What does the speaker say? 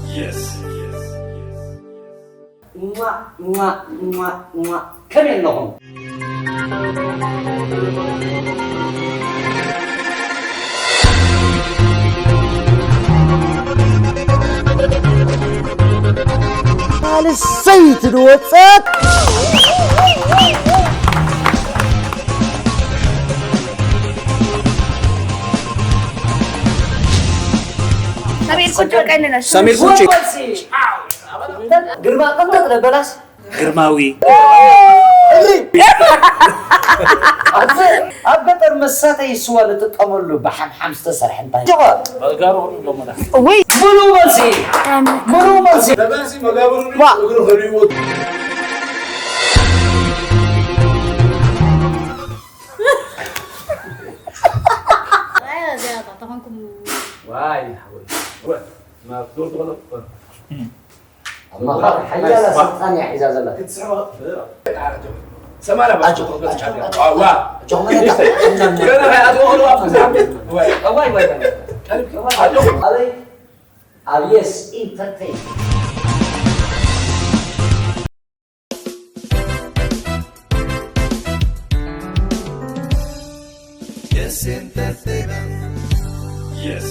Yes. ሟ፣ ሟ፣ ሟ፣ ሟ። ከመይ ኣለኹም? ሳልሰይቲ ዝወፀት። ሰሜን ቁጭ በቃ እንነሽ። ሰሜን ቁጭ። ግርማ ቅንጥጥ ለበላስ ግርማዊ። ኣብ ገጠር መሳተይ ስዋ ንጥቀመሉ ብሓምሓም ዝተሰርሐ እንታይ ይኾን? ወይ ሙሉ መልሲ፣ ሙሉ መልሲ። ዋ ኣማኻሪ ሓያላ ስልጣን እያ ሒዛ ዘላ። ኣጆኹም። ኣበይ? ኣብ የስ ኢንተርቴይን። Yes, entertainment. Yes.